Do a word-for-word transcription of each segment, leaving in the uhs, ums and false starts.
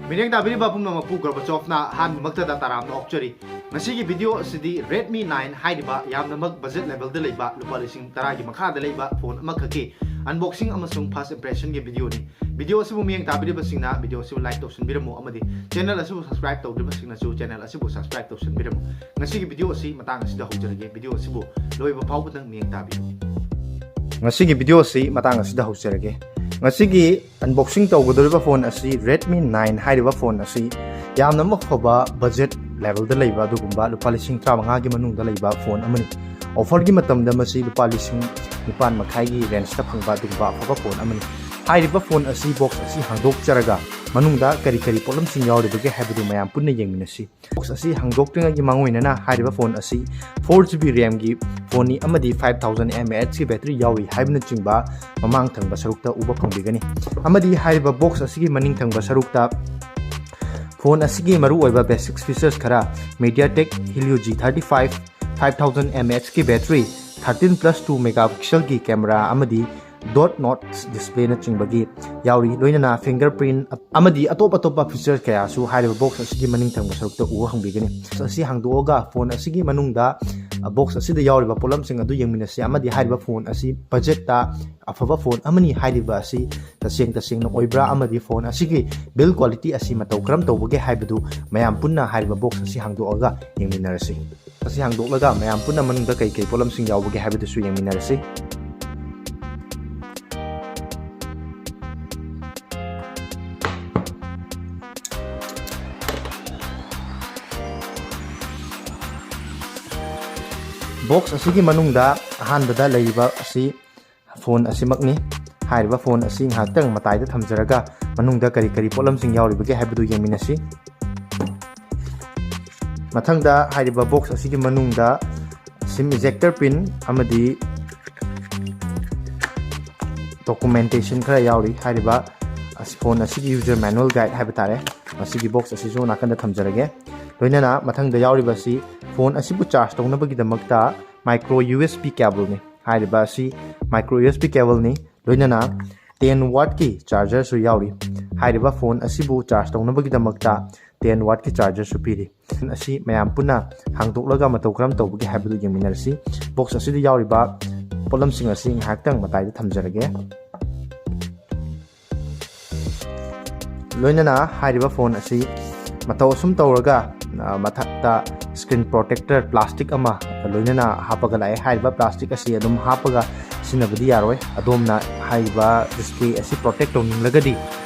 ꯃꯤꯠꯌꯦꯡ ꯇꯥꯕꯤꯔꯤꯕ ꯄꯨꯝꯅꯃꯛꯄꯨ ꯒꯣꯔꯕꯥꯆꯣꯚꯅ ꯑꯍꯥꯟꯕꯃꯛꯇꯗ ꯇꯔꯥꯝꯅ ꯑꯣꯛꯆꯔꯤ꯫ ꯉꯁꯤꯒꯤ ꯚꯤꯗꯤꯑꯣ ꯑꯁꯤꯗꯤ Redmi nine ꯍꯥꯏꯔꯤꯕ ꯌꯥꯝꯅꯃꯛ ꯕꯖꯦꯠ ꯂꯦꯚꯦꯜꯗ ꯂꯩꯕ, ꯂꯨꯄꯥ ꯂꯤꯁꯤꯡ ꯇꯔꯥꯒꯤ ꯃꯈꯥꯗ ꯂꯩꯕ ꯐꯣꯟ ꯑꯃꯈꯛꯀꯤ unboxing ꯑꯃꯁꯨꯡ first impressionꯒꯤ ꯚꯤꯗꯤꯑꯣꯅꯤ꯫ ꯚꯤꯗꯤꯑꯣ ꯑꯁꯤꯕꯨ ꯃꯤꯠꯌꯦꯡ ꯇꯥꯕꯤꯔꯤꯕꯁꯤꯡꯅ ꯚꯤꯗꯤꯑꯣ ꯑꯁꯤꯕꯨ like ꯇꯧꯁꯤꯟꯕꯤꯔꯝꯃꯨ ꯑꯃꯗꯤ channel ꯑꯁꯤꯕꯨ subscribe ꯇꯧꯗ꯭ꯔꯤꯕꯁꯤꯡꯅꯁꯨ channel ꯑꯁꯤꯕꯨ subscribe ꯇꯧꯁꯤꯟꯕꯤꯔꯝꯃꯨ꯫ ꯉꯁꯤꯒꯤ ꯚꯤꯗꯤꯑꯣ ꯑꯁꯤ ꯃꯇꯥꯡ ꯑꯁꯤꯗ ꯍꯧꯖꯔꯒꯦ꯫ ꯚꯤꯗꯤꯑꯣ ꯑꯁꯤꯕꯨ ꯂꯣꯏꯕ ꯐꯥꯎꯕꯗꯪ ꯃꯤꯠꯌꯦꯡ ꯇꯥꯕꯤꯌꯨ꯫ ꯉꯁꯤꯒꯤ ꯚꯤꯗꯤꯑꯣ ꯑꯁꯤ ꯃꯇꯥꯡ ꯑꯁꯤꯗ ꯍꯧꯖꯔꯒꯦ꯫ ꯉꯁꯤꯒꯤ unboxing ꯇꯧꯒꯗꯧꯔꯤꯕ ꯐꯣꯟ ꯑꯁꯤ Redmi nine ꯍꯥꯏꯔꯤꯕ ꯐꯣꯟ ꯑꯁꯤ ꯌꯥꯝꯅ ꯑꯃ ꯐꯕ ꯕꯖꯦꯠ ꯂꯦꯚꯦꯜꯗ ꯂꯩꯕ ꯑꯗꯨꯒꯨꯝꯕ ꯂꯨꯄꯥ ꯂꯤꯁꯤꯡ ꯇꯔꯥꯃꯉꯥꯒꯤ ꯃꯅꯨꯡꯗ ꯂꯩꯕ ꯐꯣꯟ ꯑꯃꯅꯤ꯫ Offerꯒꯤ ꯃꯇꯝꯗ ꯃꯁꯤ ꯂꯨꯄꯥ ꯂꯤꯁꯤꯡ ꯅꯤꯄꯥꯟ ꯃꯈꯥꯏꯒꯤ rangeꯇ ꯐꯪꯕ ꯑꯗꯨꯒꯨꯝꯕ ꯑꯐꯕ ꯐꯣꯟ ꯑꯃꯅꯤ꯫ ꯍꯥꯏꯔꯤꯕ ꯐꯣꯟ ꯑꯁꯤ box ꯑꯁꯤ ꯍꯥꯡꯗꯣꯛꯆꯔꯒ ꯃꯅꯨꯡꯗ ꯀꯔꯤ ꯀꯔꯤ ꯄꯣꯠꯂꯝꯁꯤꯡ ꯌꯥꯎꯔꯤꯕꯒꯦ ꯍꯥꯏꯕꯗꯨ ꯃꯌꯥꯝ ꯄꯨꯟꯅ ꯌꯦꯡꯃꯤꯟꯅꯁꯤ꯫ Box ꯑꯁꯤ ꯍꯥꯡꯗꯣꯛꯇ꯭ꯔꯤꯉꯩꯒꯤ ꯃꯥꯡꯑꯣꯏꯅꯅ ꯍꯥꯏꯔꯤꯕ ꯐꯣꯟ ꯑꯁꯤ four GB RAMꯒꯤ ꯐꯣꯟꯅꯤ ꯑꯃꯗꯤ five thousand mAhꯀꯤ battery ꯌꯥꯎꯔꯤ ꯍꯥꯏꯕꯅꯆꯤꯡꯕ ꯃꯃꯥꯡ ꯊꯪꯕ ꯁꯔꯨꯛꯇ ꯎꯕ ꯐꯪꯕꯤꯒꯅꯤ꯫ ꯑꯃꯗꯤ ꯍꯥꯏꯔꯤꯕ box ꯑꯁꯤꯒꯤ ꯃꯅꯤꯡ ꯊꯪꯕ ꯁꯔꯨꯛꯇ ꯐꯣꯟ ꯑꯁꯤꯒꯤ ꯃꯔꯨꯑꯣꯏꯕ basic features ꯈꯔ, MediaTek Helio G thirty five, five thousand mAhꯀꯤ battery, thirteen plus two megapixelꯒꯤ camera ꯑꯃꯗꯤ dot notch displayꯅꯆꯤꯡꯕꯒꯤ ꯌꯥꯎꯔꯤ, ꯂꯣꯏꯅꯅ fingerprint ꯑꯃꯗꯤ ꯑꯇꯣꯞ ꯑꯇꯣꯞꯄ features ꯀꯌꯥꯁꯨ ꯍꯥꯏꯔꯤꯕ box ꯑꯁꯤꯒꯤ ꯃꯅꯤꯡ ꯊꯪꯕ ꯁꯔꯨꯛꯇ ꯎꯕ ꯐꯪꯕꯤꯒꯅꯤ꯫ Box ꯑꯁꯤ ꯍꯥꯡꯗꯣꯛꯑꯒ ꯐꯣꯟ ꯑꯁꯤꯒꯤ ꯃꯅꯨꯡꯗ, ꯑ, box ꯑꯁꯤꯗ ꯌꯥꯎꯔꯤꯕ ꯄꯣꯠꯂꯝꯁꯤꯡ ꯑꯗꯨ ꯌꯦꯡꯃꯤꯟꯅꯁꯤ ꯑꯃꯗꯤ ꯍꯥꯏꯔꯤꯕ ꯐꯣꯟ ꯑꯁꯤ ꯕꯖꯦꯠꯇ ꯑꯐꯕ ꯐꯣꯟ ꯑꯃꯅꯤ ꯍꯥꯏꯔꯤꯕ ꯑꯁꯤ ꯇꯁꯦꯡ ꯇꯁꯦꯡꯅ ꯑꯣꯏꯕ꯭ꯔꯥ ꯑꯃꯗꯤ ꯐꯣꯟ ꯑꯁꯤꯒꯤ build quality ꯑꯁꯤ ꯃꯇꯧ ꯀꯔꯝ ꯇꯧꯕꯒꯦ ꯍꯥꯏꯕꯗꯨ ꯃꯌꯥꯝ ꯄꯨꯟꯅ ꯍꯥꯏꯔꯤꯕ box ꯑꯁꯤ ꯍꯥꯡꯗꯣꯛꯑꯒ ꯌꯦꯡꯃꯤꯟꯅꯔꯁꯤ꯫ ꯑꯁꯤ ꯍꯥꯡꯗꯣꯛꯂꯒ ꯃꯌꯥꯝ ꯄꯨꯟꯅ ꯃꯅꯨꯡꯗ ꯀꯩ ꯀꯩ ꯄꯣꯠꯂꯝꯁꯤꯡ ꯌꯥꯎꯕꯒꯦ ꯍꯥꯏꯕꯗꯨꯁꯨ ꯌꯦꯡꯃꯤꯟꯅꯔꯁꯤ꯫ Box ꯑꯁꯤꯒꯤ ꯃꯅꯨꯡꯗ ꯑꯍꯥꯟꯕꯗ ꯂꯩꯔꯤꯕ ꯑꯁꯤ ꯐꯣꯟ ꯑꯁꯤꯃꯛꯅꯤ꯫ ꯍꯥꯏꯔꯤꯕ ꯐꯣꯟ ꯑꯁꯤ ꯉꯥꯏꯍꯥꯛꯇꯪ ꯃꯇꯥꯏꯗ ꯊꯝꯖꯔꯒ ꯃꯅꯨꯡꯗ ꯀꯔꯤ ꯀꯔꯤ ꯄꯣꯠꯂꯝꯁꯤꯡ ꯌꯥꯎꯔꯤꯕꯒꯦ ꯍꯥꯏꯕꯗꯨ ꯌꯦꯡꯃꯤꯟꯅꯁꯤ꯫ ꯃꯊꯪꯗ ꯍꯥꯏꯔꯤꯕ box ꯑꯁꯤꯒꯤ ꯃꯅꯨꯡꯗ SIM ejector pin ꯑꯃꯗꯤ documentation ꯈꯔ ꯌꯥꯎꯔꯤ꯫ ꯍꯥꯏꯔꯤꯕ ꯑꯁꯤ ꯐꯣꯟ ꯑꯁꯤꯒꯤ user manual guide ꯍꯥꯏꯕ ꯇꯥꯔꯦ꯫ ꯃꯁꯤꯒꯤ box ꯑꯁꯤꯁꯨ ꯅꯥꯀꯟꯗ ꯊꯝꯖꯔꯒꯦ꯫ ꯂꯣꯏꯅꯅ ꯃꯊꯪꯗ ꯌꯥꯎꯔꯤꯕ ꯑꯁꯤ ꯐꯣꯟ ꯑꯁꯤꯕꯨ charge ꯇꯧꯅꯕꯒꯤꯗꯃꯛꯇ micro USB cableꯅꯤ꯫ ꯍꯥꯏꯔꯤꯕ ꯑꯁꯤ micro USB cableꯅꯤ꯫ ꯂꯣꯏꯅꯅ ten wattꯀꯤ chargerꯁꯨ ꯌꯥꯎꯔꯤ꯫ ꯍꯥꯏꯔꯤꯕ ꯐꯣꯟ ꯑꯁꯤꯕꯨ ꯆꯥꯔꯖ ꯇꯧꯅꯕꯒꯤꯗꯃꯛꯇ ꯇꯦꯟ ꯋꯥꯠꯀꯤ ꯆꯥꯔꯖꯔꯁꯨ ꯄꯤꯔꯤ꯫ ꯑꯁꯤ ꯃꯌꯥꯝ ꯄꯨꯟꯅ ꯍꯥꯡꯗꯣꯛꯂꯒ ꯃꯇꯧ ꯀꯔꯝ ꯇꯧꯕꯒꯦ ꯍꯥꯏꯕꯗꯨ ꯌꯦꯡꯃꯤꯟꯅꯔꯁꯤ꯫ ꯕꯣꯛꯁ ꯑꯁꯤꯗ ꯌꯥꯎꯔꯤꯕ ꯄꯣꯠꯂꯝꯁꯤꯡ ꯑꯁꯤ ꯉꯥꯏꯍꯥꯛꯇꯪ ꯃꯇꯥꯏꯗ ꯊꯝꯖꯔꯒꯦ꯫ ꯂꯣꯏꯅꯅ ꯍꯥꯏꯔꯤꯕ ꯐꯣꯟ ꯑꯁꯤ ꯃꯇꯧ ꯑꯁꯨꯝ ꯇꯧꯔꯒ, ꯑ, ꯃꯊꯛꯇ screen protector plastic ꯑꯃ ꯂꯣꯏꯅꯅ ꯍꯥꯞꯄꯒ ꯂꯥꯛꯑꯦ꯫ ꯍꯥꯏꯔꯤꯕ plastic ꯑꯁꯤ ꯑꯗꯨꯝ ꯍꯥꯞꯄꯒ ꯁꯤꯖꯤꯟꯅꯕꯗꯤ ꯌꯥꯔꯣꯏ꯫ ꯑꯗꯣꯝꯅ ꯍꯥꯏꯔꯤꯕ display ꯑꯁꯤ protect ꯇꯧꯅꯤꯡꯂꯒꯗꯤ,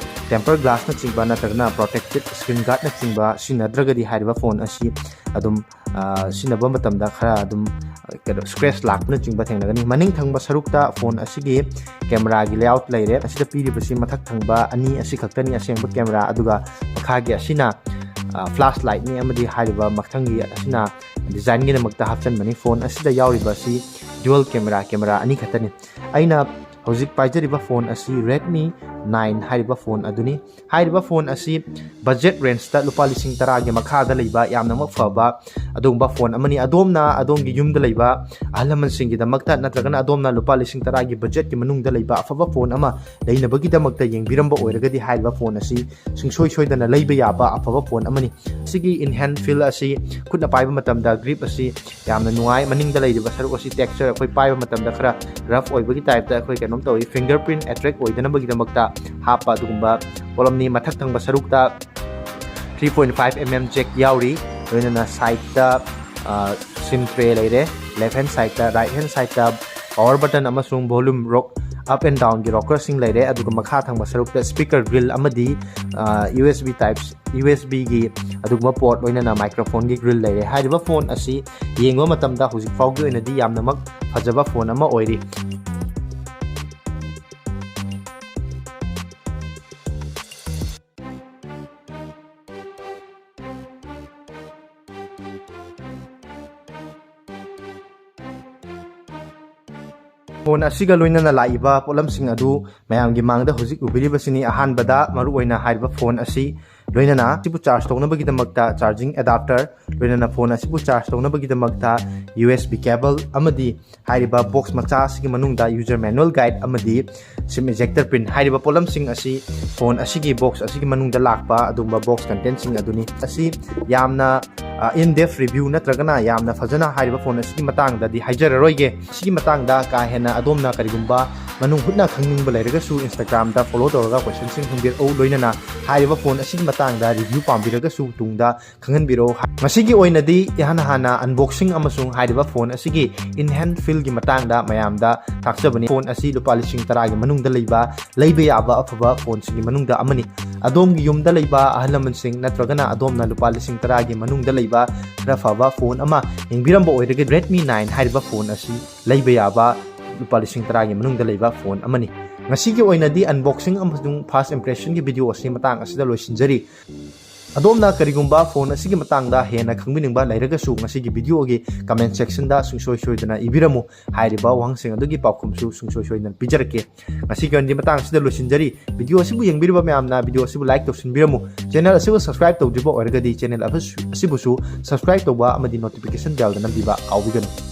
tempered glassꯅꯆꯤꯡꯕ ꯅꯠꯇ꯭ꯔꯒꯅ protected screen guardꯅꯆꯤꯡꯕ ꯁꯤꯖꯤꯟꯅꯗ꯭ꯔꯒꯗꯤ ꯍꯥꯏꯔꯤꯕ ꯐꯣꯟ ꯑꯁꯤ ꯑꯗꯨꯝ, ꯑ, ꯁꯤꯖꯤꯟꯅꯕ ꯃꯇꯝꯗ ꯈꯔ ꯑꯗꯨꯝ, ꯑ, ꯀꯩꯅꯣ, scratch ꯂꯥꯛꯄꯅꯆꯤꯡꯕ ꯊꯦꯡꯅꯒꯅꯤ꯫ ꯃꯅꯤꯡ ꯊꯪꯕ ꯁꯔꯨꯛꯇ ꯐꯣꯟ ꯑꯁꯤꯒꯤ cameraꯒꯤ layout ꯂꯩꯔꯦ꯫ ꯑꯁꯤꯗ ꯄꯤꯔꯤꯕꯁꯤ ꯃꯊꯛ ꯊꯪꯕ ꯑꯅꯤ ꯑꯁꯤ ꯈꯛꯇꯅꯤ ꯑꯁꯦꯡꯕ camera, ꯑꯗꯨꯒ ꯃꯈꯥꯒꯤ ꯑꯁꯤꯅ, ꯑ, flashlightꯅꯤ, ꯑꯃꯗꯤ ꯍꯥꯏꯔꯤꯕ ꯃꯊꯪꯒꯤ ꯑꯁꯤꯅ designꯒꯤꯗꯃꯛꯇ ꯍꯥꯞꯆꯤꯟꯕꯅꯤ꯫ ꯐꯣꯟ ꯑꯁꯤꯗ ꯌꯥꯎꯔꯤꯕ ꯑꯁꯤ dual camera, camera ꯑꯅꯤ ꯈꯛꯇꯅꯤ꯫ ꯑꯩꯅ ꯍꯧꯖꯤꯛ ꯄꯥꯏꯖꯔꯤꯕ ꯐꯣꯟ ꯑꯁꯤ Redmi nine ꯍꯥꯏꯔꯤꯕ ꯐꯣꯟ ꯑꯗꯨꯅꯤ꯫ ꯍꯥꯏꯔꯤꯕ ꯐꯣꯟ ꯑꯁꯤ budget rangeꯇ ꯂꯨꯄꯥ ꯂꯤꯁꯤꯡ ꯇꯔꯥꯒꯤ ꯃꯈꯥꯗ ꯂꯩꯕ ꯌꯥꯝꯅꯃꯛ ꯐꯕ ꯑꯗꯨꯒꯨꯝꯕ ꯐꯣꯟ ꯑꯃꯅꯤ꯫ ꯑꯗꯣꯝꯅ ꯑꯗꯣꯝꯒꯤ ꯌꯨꯝꯗ ꯂꯩꯕ ꯑꯍꯜ ꯂꯃꯟꯁꯤꯡꯒꯤꯗꯃꯛꯇ ꯅꯠꯇ꯭ꯔꯒꯅ ꯑꯗꯣꯝꯅ ꯂꯨꯄꯥ ꯂꯤꯁꯤꯡ ꯇꯔꯥꯒꯤ budgetꯀꯤ ꯃꯅꯨꯡꯗ ꯂꯩꯕ ꯑꯐꯕ ꯐꯣꯟ ꯑꯃ ꯂꯩꯅꯕꯒꯤꯗꯃꯛꯇ ꯌꯦꯡꯕꯤꯔꯝꯕ ꯑꯣꯏꯔꯒꯗꯤ ꯍꯥꯏꯔꯤꯕ ꯐꯣꯟ ꯑꯁꯤ ꯁꯨꯡꯁꯣꯏ ꯁꯣꯏꯗꯅ ꯂꯩꯕ ꯌꯥꯕ ꯑꯐꯕ ꯐꯣꯟ ꯑꯃꯅꯤ꯫ ꯁꯤꯒꯤ in hand feel ꯑꯁꯤ ꯈꯨꯠꯅ ꯄꯥꯏꯕ ꯃꯇꯝꯗ grip ꯑꯁꯤ ꯌꯥꯝꯅ ꯅꯨꯡꯉꯥꯏ꯫ ꯃꯅꯤꯡꯗ ꯂꯩꯔꯤꯕ ꯁꯔꯨꯛ ꯑꯁꯤ texture ꯑꯩꯈꯣꯏ ꯄꯥꯏꯕ ꯃꯇꯝꯗ ꯈꯔ rough ꯑꯣꯏꯕꯒꯤ typeꯇ ꯑꯩꯈꯣꯏ ꯀꯩꯅꯣꯝ ꯇꯧꯏ꯫ Fingerprint attract ꯑꯣꯏꯗꯅꯕꯒꯤꯗꯃꯛꯇ ꯍꯥꯞꯄ ꯑꯗꯨꯒꯨꯝꯕ ꯄꯣꯠꯂꯝꯅꯤ꯫ ꯃꯊꯛ ꯊꯪꯕ ꯁꯔꯨꯛꯇ three point five mm jack ꯌꯥꯎꯔꯤ꯫ ꯂꯣꯏꯅꯅ sideꯇ, ꯑ, SIM tray ꯂꯩꯔꯦ꯫ Left hand sideꯇ, right hand sideꯇ power button ꯑꯃꯁꯨꯡ volume rock, up and downꯒꯤ rockerꯁꯤꯡ ꯂꯩꯔꯦ꯫ ꯑꯗꯨꯒ ꯃꯈꯥ ꯊꯪꯕ ꯁꯔꯨꯛꯇ speaker grill ꯑꯃꯗꯤ, ꯑ, USB type USBꯒꯤ ꯑꯗꯨꯒꯨꯝꯕ port, ꯂꯣꯏꯅꯅ microphoneꯒꯤ grill ꯂꯩꯔꯦ꯫ ꯍꯥꯏꯔꯤꯕ ꯐꯣꯟ ꯑꯁꯤ ꯌꯦꯡꯕ ꯃꯇꯝꯗ ꯍꯧꯖꯤꯛ ꯐꯥꯎꯒꯤ ꯑꯣꯏꯅꯗꯤ ꯌꯥꯝꯅꯃꯛ ꯐꯖꯕ ꯐꯣꯟ ꯑꯃ ꯑꯣꯏꯔꯤ꯫ ꯐꯣꯟ ꯑꯁꯤꯒ ꯂꯣꯏꯅꯅ ꯂꯥꯛꯏꯕ ꯄꯣꯠꯂꯝꯁꯤꯡ ꯑꯗꯨ ꯃꯌꯥꯝꯒꯤ ꯃꯥꯡꯗ ꯍꯧꯖꯤꯛ ꯎꯕꯤꯔꯤꯕꯁꯤꯅꯤ꯫ ꯑꯍꯥꯟꯕꯗ ꯃꯔꯨꯑꯣꯏꯅ ꯍꯥꯏꯔꯤꯕ ꯐꯣꯟ ꯑꯁꯤ ꯂꯣꯏꯅꯅ ꯑꯁꯤꯕꯨ ꯆꯥꯔꯖ ꯇꯧꯅꯕꯒꯤꯗꯃꯛꯇ ꯆꯥꯔꯖꯤꯡ ꯑꯦꯗꯥꯞꯇꯔ, ꯂꯣꯏꯅꯅ ꯐꯣꯟ ꯑꯁꯤꯕꯨ ꯆꯥꯔꯖ ꯇꯧꯅꯕꯒꯤꯗꯃꯛꯇ ꯌꯨ ꯑꯦꯁ ꯕꯤ ꯀꯦꯕꯜ ꯑꯃꯗꯤ ꯍꯥꯏꯔꯤꯕ ꯕꯣꯛꯁ ꯃꯆꯥ ꯑꯁꯤꯒꯤ ꯃꯅꯨꯡꯗ ꯌꯨꯖꯔ ꯃꯦꯅꯨꯑꯦꯜ ꯒꯥꯏꯗ ꯑꯃꯗꯤ ꯁꯤꯝ ꯏꯖꯦꯛꯇꯔ ꯄꯤꯟ ꯍꯥꯏꯔꯤꯕ ꯄꯣꯠꯂꯝꯁꯤꯡ ꯑꯁꯤ ꯐꯣꯟ ꯑꯁꯤꯒꯤ ꯕꯣꯛꯁ ꯑꯁꯤꯒꯤ ꯃꯅꯨꯡꯗ ꯂꯥꯛꯄ ꯑꯗꯨꯒꯨꯝꯕ ꯕꯣꯛꯁ ꯀꯟꯇꯦꯟꯁꯤꯡ ꯑꯗꯨꯅꯤ꯫ ꯑꯁꯤ ꯌꯥꯝꯅ ꯏꯟ ꯗꯦꯞꯊ ꯔꯤꯚ꯭ꯌꯨ ꯅꯠꯇ꯭ꯔꯒꯅ ꯌꯥꯝꯅ ꯐꯖꯅ ꯍꯥꯏꯔꯤꯕ ꯐꯣꯟ ꯑꯁꯤꯒꯤ ꯃꯇꯥꯡꯗꯗꯤ ꯍꯥꯏꯖꯔꯔꯣꯏꯒꯦ꯫ ꯑꯁꯤꯒꯤ ꯃꯇꯥꯡꯗ ꯀꯥ ꯍꯦꯟꯅ ꯑꯗꯣꯝꯅ ꯀꯔꯤꯒꯨꯝꯕ ꯃꯅꯨꯡ ꯍꯨꯠꯅ ꯈꯪꯅꯤꯡꯕ ꯂꯩꯔꯒꯁꯨ Instagram ꯗ ꯐꯣꯂꯣ ꯇꯧꯔꯒ ꯀꯣꯏꯁꯟꯁꯤꯡ ꯍꯪꯕꯤꯔꯛꯎ꯫ ꯂꯣꯏꯅꯅ ꯍꯥꯏꯔꯤꯕ ꯐꯣꯟ ꯑꯁꯤꯒꯤ ꯃꯇꯥꯡꯗ ꯔꯤꯚ꯭ꯌꯨ ꯄꯥꯝꯕꯤꯔꯒꯁꯨ ꯇꯨꯡꯗ ꯈꯪꯍꯟꯕꯤꯔꯛꯎ꯫ ꯉꯁꯤꯒꯤ ꯑꯣꯏꯅꯗꯤ ꯏꯍꯥꯟ ꯍꯥꯟꯅ ꯑꯟꯕꯣꯛꯁꯤꯡ ꯑꯃꯁꯨꯡ ꯍꯥꯏꯔꯤꯕ ꯐꯣꯟ ꯑꯁꯤꯒꯤ ꯏꯟ ꯍꯦꯟ ꯐꯤꯜꯒꯤ ꯃꯇꯥꯡꯗ ꯃꯌꯥꯝꯗ ꯇꯥꯛꯆꯕꯅꯤ꯫ ꯐꯣꯟ ꯑꯁꯤ ꯂꯨꯄꯥ ꯂꯤꯁꯤꯡ ꯇꯔꯥꯒꯤ ꯃꯅꯨꯡꯗ ꯂꯩꯕ, ꯂꯩꯕ ꯌꯥꯕ ꯑꯐꯕ ꯐꯣꯟꯁꯤꯡꯒꯤ ꯃꯅꯨꯡꯗ ꯑꯃꯅꯤ꯫ ꯑꯗꯣꯝꯒꯤ ꯌꯨꯝꯗ ꯂꯩꯕ ꯑꯍꯜ ꯂꯃꯟꯁꯤꯡ ꯅꯠꯇ꯭ꯔꯒꯅ ꯑꯗꯣꯝꯅ ꯂꯨꯄꯥ ꯂꯤꯁꯤꯡ ꯇꯔꯥꯒꯤ ꯃꯅꯨꯡꯗ ꯂꯩꯕ ꯈꯔ ꯐꯕ ꯐꯣꯟ ꯑꯃ ꯌꯦꯡꯕꯤꯔꯝꯕ ꯑꯣꯏꯔꯒꯗꯤ Redmi nine ꯍꯥꯏꯔꯤꯕ ꯐꯣꯟ ꯑꯁꯤ ꯂꯩꯕ ꯌꯥꯕ ꯂꯨꯄꯥ ꯂꯤꯁꯤꯡ ꯇꯔꯥꯒꯤ ꯃꯅꯨꯡꯗ ꯂꯩꯕ ꯐꯣꯟ ꯑꯃꯅꯤ꯫ ꯉꯁꯤꯒꯤ ꯑꯣꯏꯅꯗꯤ ꯑꯟꯕꯣꯛꯁꯤꯡ ꯑꯃꯁꯨꯡ ꯐꯥꯔꯁ ꯏꯝꯄ꯭ꯔꯦꯁꯟꯒꯤ ꯚꯤꯗꯤꯑꯣ ꯑꯁꯤ ꯃꯇꯥꯡ ꯑꯁꯤꯗ ꯂꯣꯏꯁꯤꯟꯖꯔꯤ꯫ ꯑꯗꯣꯝꯅ ꯀꯔꯤꯒꯨꯝꯕ ꯐꯣꯟ ꯑꯁꯤꯒꯤ ꯃꯇꯥꯡꯗ ꯍꯦꯟꯅ ꯈꯪꯕꯤꯅꯤꯡꯕ ꯂꯩꯔꯒꯁꯨ ꯉꯁꯤꯒꯤ ꯚꯤꯗꯤꯑꯣꯒꯤ ꯀꯃꯦꯟ ꯁꯦꯛꯁꯟꯗ ꯁꯨꯡꯁꯣꯏ ꯁꯣꯏꯗꯅ ꯏꯕꯤꯔꯝꯃꯨ꯫ ꯍꯥꯏꯔꯤꯕ ꯋꯥꯍꯪꯁꯤꯡ ꯑꯗꯨꯒꯤ ꯄꯥꯎꯈꯨꯝꯁꯨ ꯁꯨꯡꯁꯣꯏ ꯁꯣꯏꯗꯅ ꯄꯤꯖꯔꯛꯀꯦ꯫ ꯉꯁꯤꯒꯤ ꯑꯣꯏꯅꯗꯤ ꯃꯇꯥꯡ ꯑꯁꯤꯗ ꯂꯣꯏꯁꯤꯟꯖꯔꯤ꯫ ꯚꯤꯗꯤꯑꯣ ꯑꯁꯤꯕꯨ ꯌꯦꯡꯕꯤꯔꯤꯕ ꯃꯌꯥꯝꯅ ꯚꯤꯗꯤꯑꯣ ꯑꯁꯤꯕꯨ ꯂꯥꯏꯛ ꯇꯧꯁꯤꯟꯕꯤꯔꯝꯃꯨ꯫ ꯆꯦꯅꯦꯜ ꯑꯁꯤꯕꯨ ꯁꯕꯁꯀ꯭ꯔꯥꯏꯕ ꯇꯧꯗ꯭ꯔꯤꯕ ꯑꯣꯏꯔꯒꯗꯤ ꯆꯦꯅꯦꯜ ꯑꯁꯤꯕꯨꯁꯨ ꯁꯕꯁꯀ꯭ꯔꯥꯏꯕ ꯇꯧꯕ ꯑꯃꯗꯤ ꯅꯣꯇꯤꯐꯤꯀꯦꯁꯟ ꯕꯦꯜꯗ ꯅꯝꯕꯤꯕ ꯀꯥꯎꯕꯤꯒꯅꯨ꯫